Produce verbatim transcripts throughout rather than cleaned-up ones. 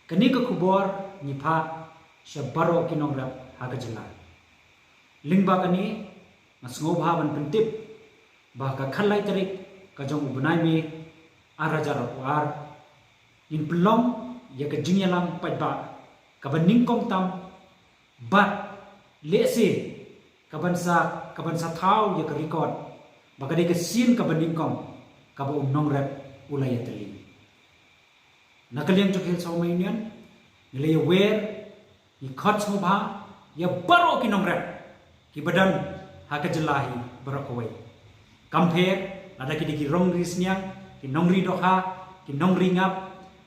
Kane ka khubor ngi phah sha baroh ki nongrep ha ka jylla. Lyngba kane nga sngewbha ban pyntip ba ka khatlai tarik ka jong u bnai May ar hajar arphew ar ngin pynlong ïa ka jingïalang paidbah kaba nyngkong tam bad lehse kaban sa kaban sa thaw ïa ka record ba ka dei ka sien kaba nyngkong kaba u nongrep u la ïatylli. Na ka liang jong ka Hill Sohma Union ngi la ïawer, ngi khot sngewbha ïa baroh ki nongrep kiba don ha ka jylla hi baroh kawei. Kam pher lada ki dei ki nongri sniang, ki nongri dohkha, ki nongri ngap,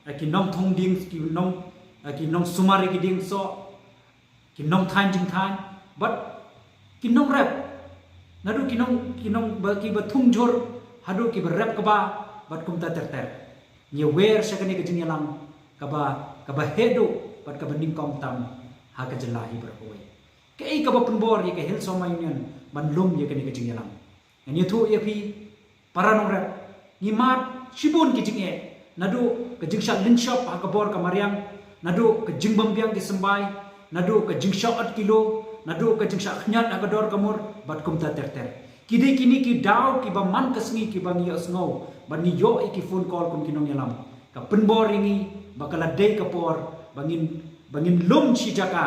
eh, ki nongthung dieng, ki nong eh, ki nongsumar ïa ki dieng soh, ki nongthaiñ jingthaiñ bad ki nongrep, naduh ki nong ki nong ba kiba thung jhur haduh kiba rep kba bad kumta ter ter. Ngi ïawer sha kane ka jingïalang kaba kaba heh duh bad kaba nyngkong tam ha ka jylla hi baroh kawei. Kaei kaba pynbor ïa ka Hill Sohma Union ban lum ïa kane ka jingïalang? Ngan ïathuh ïa phi para nongrep, ngi mad shibun ki jingeh, naduh ka jingshah lynshop ha ka bor ka mariang, naduh ka jingbymbiang ki symbai, naduh ka jingshah ot kilo, naduh ka jingshah khñiot ha ka dor ka mur bad kumta ter ter. Ki dei kine ki daw kiba man ka sngi kiba ngi ïohsngew bad ngi ïoh ïa ki phone call kum ki nongïalam. Ka pynbor ïa ngi ba ka la dei ka por ba ngin ba ngin lum shi jaka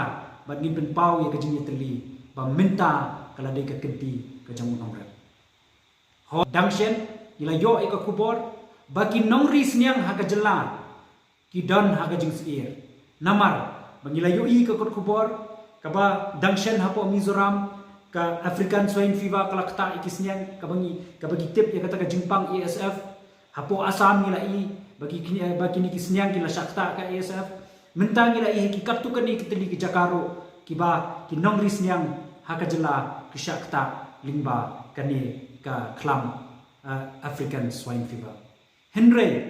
bad ngin pynpaw ïa ka jingïatylli ba mynta ka la dei ka kynti ka jong u nongrep. Ho dang shen ngi la ïoh ïa ka khubor ba ki nongri sniang ha ka jylla ki don ha ka jingsyier. Namar ba ngi la ïohi ka kot khubor kaba dang shen hapoh Mizoram ka African Swine Fever ka la ktah ïa ki sniang kaba ngi kaba ngi tip ïa kata ka jingpang A S F. Hapoh Assam ngi la i ba ki kine ba kine ki sniang ki la shah ktah ka A S F. Mynta ngi la i ha ki katto katne ki tylli ki jaka ruh kiba ki nongri sniang ha ka jylla ki shah ktah lyngba kane ka khlam, eh, African Swine Fever. Hynrei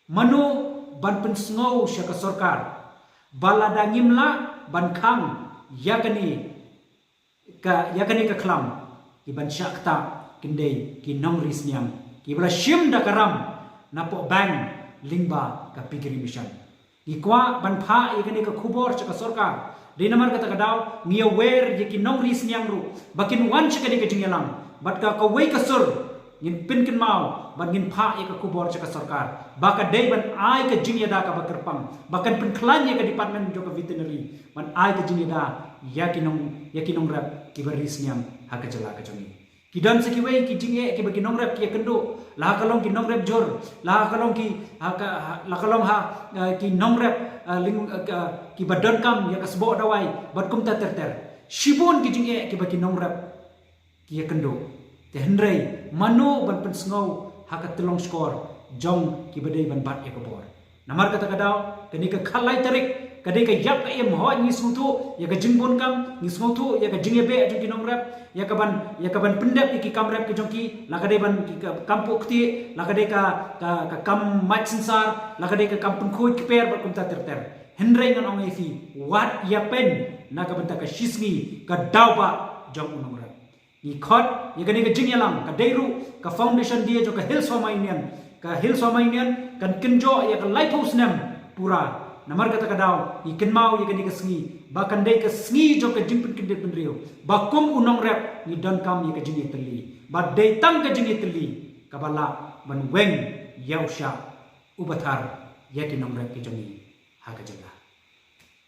mano ban pynsngew sha ka sorkar ba lada ngim lah ban khang ïa kane ka ïa kane ka khlam, ki ban shah ktah kin dei ki nongri sniang kiba la shim da ka ram napoh bank lyngba ka Piggery Mission. Ngi kwah ban phah ïa kane ka khubor sha ka sorkar. Dei namar kata ka daw ngi ïawer ïa ki nongri sniang ruh ba kin wan sha kane ka jingïalang bad ka kawei ka sur ngin pynkynmaw bad ngin phah ïa ka khubor sha ka sorkar ba ka dei ban ai ka jingïada kaba kyrpang ba kan pynkhlaiñ ïa ka department jong ka veterinary ban ai ka jingïada ïa ki nong ïa ki nongrep kiba ri sniang ha ka jylla ka jong ngi. Ki don sa kiwei ki jingeh kiba ki nongrep ki ïakynduh, la ka long ki nongrep jhur, la ka long ki ha ka ha- la ka long ha, eh, ki nongrep, eh, ling eh, ka- kiba donkam ïa ka sboh dawai bad kumta ter ter. Shibun ki jingeh kiba ki nongrep ki ïakynduh. Te hynrei mano ban pynsngew ha ka tyllong shkor jong kiba dei ban bat ïa ka bor? Namar kata ka daw kane ka khatlai tarik ka dei ka ïap ka im. Hooid ngi sngewthuh ïa ka jingbun kam, ngi sngewthuh ïa ka jingïabeh jong ki nongrep ïa ka ban ïa ka ban pyndep ïa ki kam rep ka jong ki, la ka dei ban ki ka kam puh ktieh, la ka dei ka ka, ka kam mait synsar, la ka dei ka kam pynkhuid kper bad kumta ter ter. Hynrei ngan ong ïa phi, wat ïa pyn na ka bynta ka shisngi ka daw ba jong u nongrep. Ngi khot ïa kane ka jingïalang ka dei ruh ka foundation day jong ka Hill Sohma Union. Ka Hill Sohma Union kan kynjoh ïa ka laiphew snem pura. Namar kata ka daw ngi kynmaw ïa kane ka sngi ba kan dei ka sngi jong ka jingpynkyndit bynriew ba kum u nongrep ngi donkam ïa ka jingïatylli ba dei tang ka jingïatylli kaba lah ban weng ïa u shah uba thar ïa ki nongrep ki jong ngi ha ka jylla.